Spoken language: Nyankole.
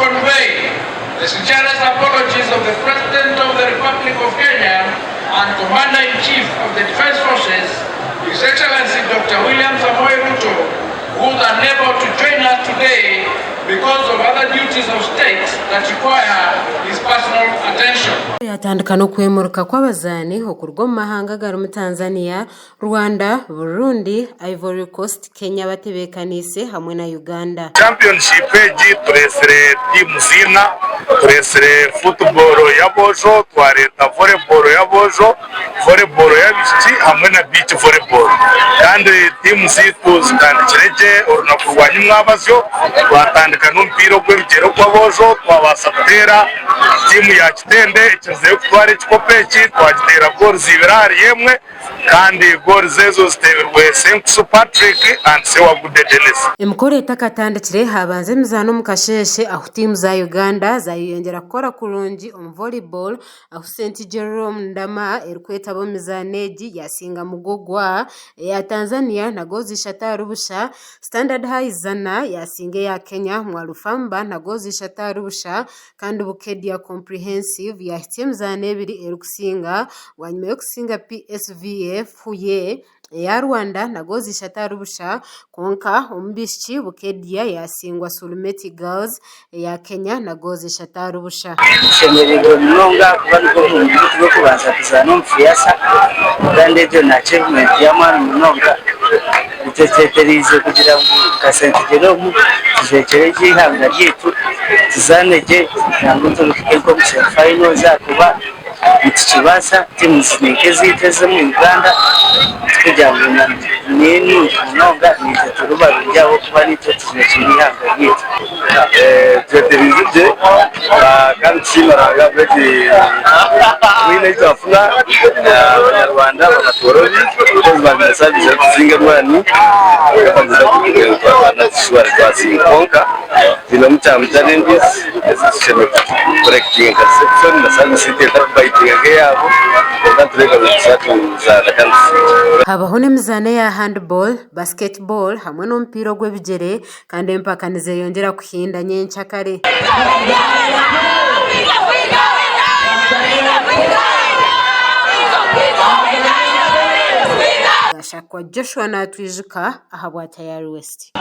convey the sincerest apologies of the President of the Republic of Kenya and Commander-in-Chief of the Defence Forces, His Excellency Dr. William Samoei Ruto, who is unable to join us today because of other duties of state that require his personal attention. Yatandika n'okwemurika kw'abazaani okuruga omu mahanga agarimu Tanzania, Rwanda, Burundi, Ivory Coast, Kenya abatebeekaniise hamwe na Uganda. Championship egi tureetsire tiimu ina, tureetsire football y'aboojo, twareeta volleyball y'aboojo, volleyball y'abaishiki hamwe na beach volleyball. Kandi tiimu zaitu zitandikire gye orunaku rwa nyimwabazyo, twatandika n'omupiira ogw'ebigyere ogw'aboojo twabaasa kuteera tiimu ya Kitende ekizireyo kutwara ekikopo eki, twagiteera goals ibiri ahari emwe. Kandi goals ezo ziteebirwe Ssenkusu Patrick and Ssewagude Denis. Emikoro etakatandikire, habanza emizaano omu kasheeshe ahu tiimu za Uganda zayeyongyera kukora kurungi omu volleyball ahu St Jerome Ndama erikwetaba omu mizaano egi yasinga Mugogwa eya Tanzania na goozi ishatu ahari busha, Standard High Zana yasinga eya Kenya Mwalufamba na goozi ishatu ahari busha Kandi Bukedea Comprehensive yaahitsya emizaano ebiri erikusinga bwanyima y'okusinga PSVF Huye eya Rwanda na goozi ishatu ahari busha kwonka omu baishiki Bukedea yaasingwa Sulumeti Girls eya Kenya na goozi ishatu ahari busha. Nshemereirwe munonga ahakuba nigwo murundi gwaitu gw'okubanza kuzaana omu FEASSSA kandi egyo ni achievement y'amaani munonga. Tweteekateekire kugira ngu nka St Jerome tujwekyere gye eihanga ryaitu, tuzaane gye nangwa tuhike nk'omu semi finals ahakuba nitukibaasa tiimu ni nk'ezaitu ez'omu Uganda tikugira ngu ni nungi munonga naitwe turi barungi ahabw'okuba naitwe tujwekyire eihanga ryaitu. Twetereize gye kandi tusiima Ruhanga ahabw'egi win ei twafuna. Abanyarwanda bakatworobya because babaire service erikutusinga amaani kwonka twarwana tushuba twasinga kwonka twinemu some challenges ezi tushemereire kukorekitinga nka reception na service yaitu etarikubayitinga nk'eyaabo kwonka nitureebeka ngu nituza kuzaana kandi tusinge. Habaho n'emizaano eya handball, basketball hamwe n'omupiira ogw'ebigyere Kandi empaka nizeyongyera kuhinda nyenkyakare. Gashakwa Joshua natwijuka ahabwa Tayari West.